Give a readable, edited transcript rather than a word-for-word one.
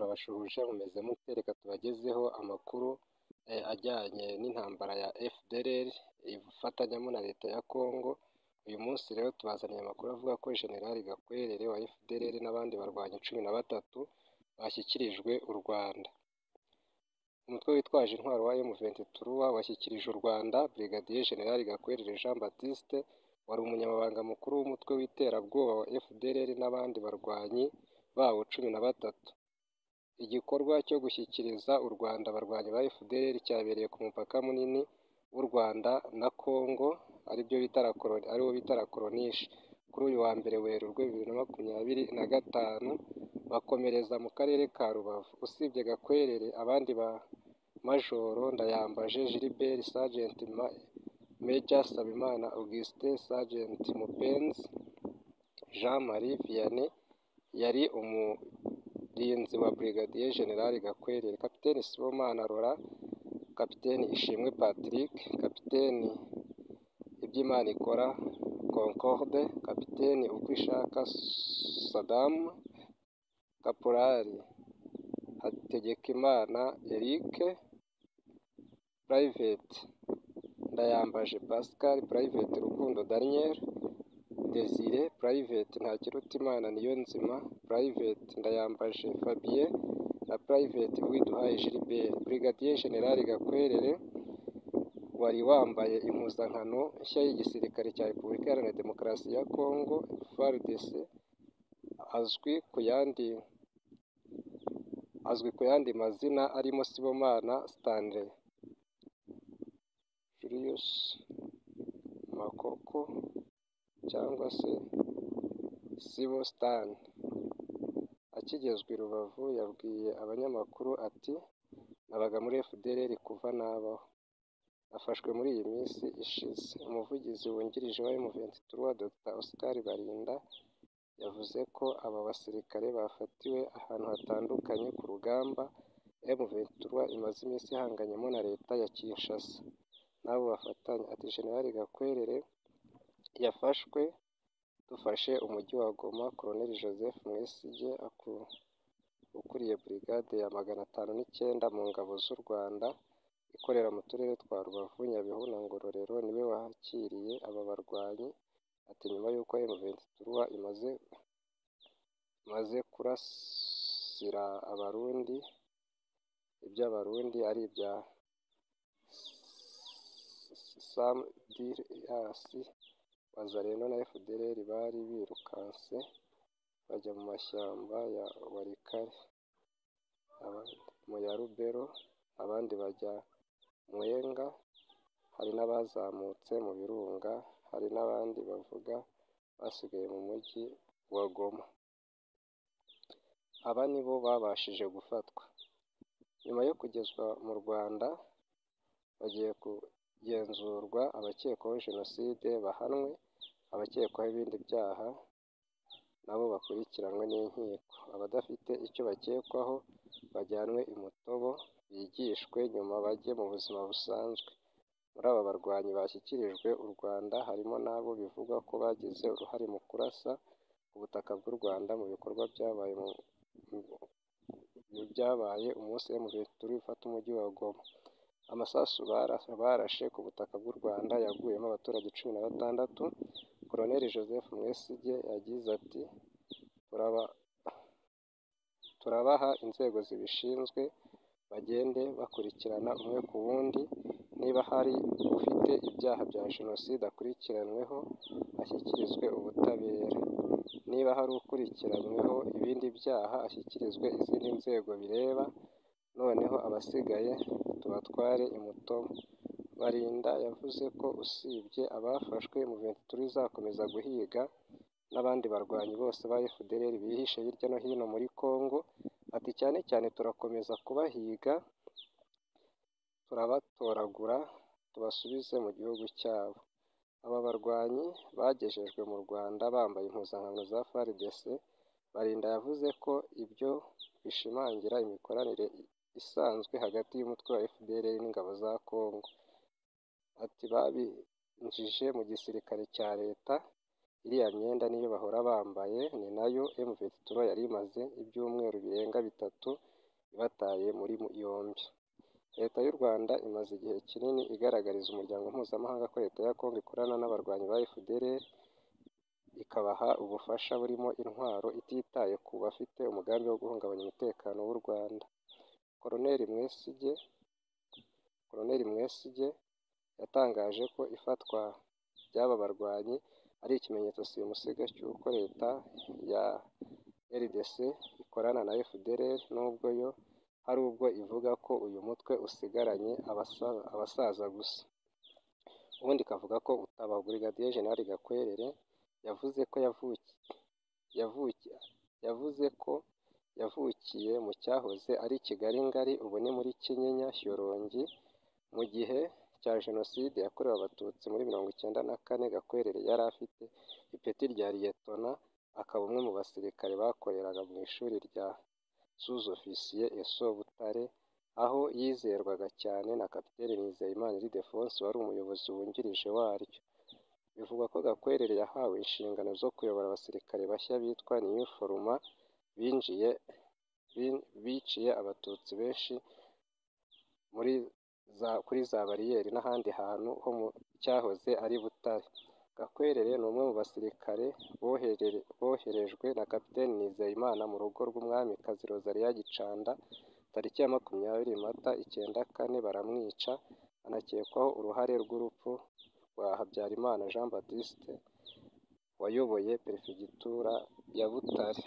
Turabashuhuje, mumeze mute? Reka tubagezeho amakuru ajyanye n'intambara ya FDLR ifatanyamo na leta ya Congo. Uyu munsi rero tubazaniye amakuru avuga ko General Gakwerere wa FDLR n'abandi barwanyi 13 bashyikirijwe u Rwanda. Umutwe witwaje intwaro wa M23 washyikirije u Rwanda Brigadier General Gakwerere Jean Baptiste wari umunyamabanga mukuru w'umutwe w'iterabwoba wa FDLR n'abandi barwanyi bawo 13. Igikorwa cyo gushyikiriza u Rwanda abarwanyi ba FDLR cyabereye ku mupaka munini w'u Rwanda na Congo, aribyo bita ariwo bita La Corniche, kuri uyu wa mbere Werurwe 2025, bakomereza mu karere ka Rubavu. Usibye Gakwerere, abandi ba Majoro Ndayambaje Gilbert, Sergeant Major Nsabimana Augustin, Sergeant Mupenzi Jean Marie Vianney yari umurinzi wa Brigadier General Gakwerere, Kapiteni Sibomana Laurent, Kapiteni Ishimwe Patrick, Kapiteni Ibyimanikora Concorde, Kapiteni Ukwishaka Saddam, Kaporali Hategekimana Eric, Private Ndayambaje Pascal, Private Rukundo Daniel Desire, Private Ntakirutimana Niyonzima, Private Ndayambaje Fabien na Private Uwiduhaye Gilbert. Brigadier General Gakwerere wari wambaye impuzankano nshya y'igisirikare cya Repubulika Iharanira Demokarasi ya Congo FARDC, azwi ku yandi mazina arimo Sibomana Stanley, Julius Makoko cyangwa se Sibo Stan. Akigezwa i Rubavu yabwiye abanyamakuru ati: "Nabaga muri FDLR kuva nabaho. Nafashwe muri iyi minsi ishize." Umuvugizi wungirije wa M23, Dr Oscar Balinda, yavuze ko aba basirikare bafatiwe ahantu hatandukanye ku rugamba M23 imaze iminsi ihanganyemo na leta ya Kinshasa n'abo bafatanya. Ati: "General Gakwerere yafashwe dufashe umujyi wa Goma." Colonel Joseph Mwesigye ukuriye Brigade ya 509 mu ngabo z'u Rwanda ikorera mu turere twa Rubavu, Nyabihu na Ngororero, niwe wakiriye aba barwanyi. Ati: "Nyuma y'uko M23 imaze kurasira Abarundi, iby'Abarundi ari ibya SAMIDRC, Wazalendo na FDLR bari birukanse bajya mu mashyamba ya Walikale, abandi mu ya Lubero, abandi bajya Mwenga, hari n'abazamutse mu birunga, hari n'abandi bavuga basigaye mu mujyi wa Goma. Aba nibo babashije gufatwa. Nyuma yo kugezwa mu Rwanda bagiye kugenzurwa, abakekwaho jenoside bahanwe, abakekwaho ibindi byaha nabo bakurikiranwe n'inkiko, abadafite icyo bakekwaho bajyanwe i Mutobo bigishwe, nyuma bajye mu buzima busanzwe." Muri aba barwanyi bashyikirijwe u Rwanda harimo n'abo bivugwa ko bagize uruhare mu kurasa ku butaka bw'u Rwanda mu bikorwa byabaye umunsi M23 ifata umujyi wa Goma. Amasasu barashe ku butaka bw'u Rwanda yaguyemo abaturage 16. Colonel Joseph Mwesigye yagize ati: "Turabaha inzego zibishinzwe bagende bakurikirana umwe ku wundi, niba hari ufite ibyaha bya jenoside akurikiranweho ashyikirizwe ubutabera, niba hari ukurikiranyweho ibindi byaha ashyikirizwe izindi nzego bireba, noneho abasigaye tubatware i Mutobo." Balinda yavuze ko usibye abafashwe, M23 izakomeza guhiga n'abandi barwanyi bose ba FDLR bihishe hirya no hino muri Congo. Ati: "Cyane cyane turakomeza kubahiga, turabatoragura tubasubize mu gihugu cyabo." Aba barwanyi bagejejwe mu Rwanda bambaye impuzankano za FARDC. Balinda yavuze ko ibyo bishimangira imikoranire isanzwe hagati y'umutwe wa FDLR n'ingabo za Congo. Ati: "Babinjije mu gisirikare cya leta." Iriya myenda niyo bahora bambaye, ni nayo M23 yari imaze ibyumweru birenga 3 ibataye muri yombi. Leta y'u Rwanda imaze igihe kinini igaragariza umuryango mpuzamahanga ko Leta ya Congo ikorana n'abarwanyi ba FDLR, ikabaha ubufasha burimo intwaro, ititaye ku bafite umugambi wo guhungabanya umutekano w'u Rwanda. Colonel Mwesigye yatangaje ko ifatwa ry'aba barwanyi ari ikimenyetso simusiga cy'uko Leta ya RDC ikorana na FDLR, nubwo yo hari ubwo ivuga ko uyu mutwe usigaranye abasaza gusa, ubundi ikavuga ko utabaho. Brigadier General Gakwerere yavuze ko yavukiye mu cyahoze ari Kigali Ngari, ubu ni muri Kinyinya Shyorongi. Mu gihe cya Jenoside yakorewe Abatutsi muri 94, Gakwerere yari afite ipeti rya Liyetona, akaba umwe mu basirikare bakoreraga mu ishuri rya sous-officier ESO Butare, aho yizerwaga cyane na Kapiteni Nizeyimana Ildephonse wari umuyobozi wungirije waryo. Bivugwa ko Gakwerere yahawe inshingano zo kuyobora abasirikare bashya bitwa New Format binjiye biciye Abatutsi benshi kuri za bariyeri n'ahandi hantu ho mu cyahoze ari Butare. Gakwerere ni umwe mu basirikare boherejwe na Kapiteni Nizeyimana mu rugo rw'Umwamikazi Rosalie Gicanda tariki ya 20 Mata 94 baramwica, anakekwaho uruhare rw'urupfu rwa Habyarimana Jean Baptiste wayoboye Perefegitura ya Butare.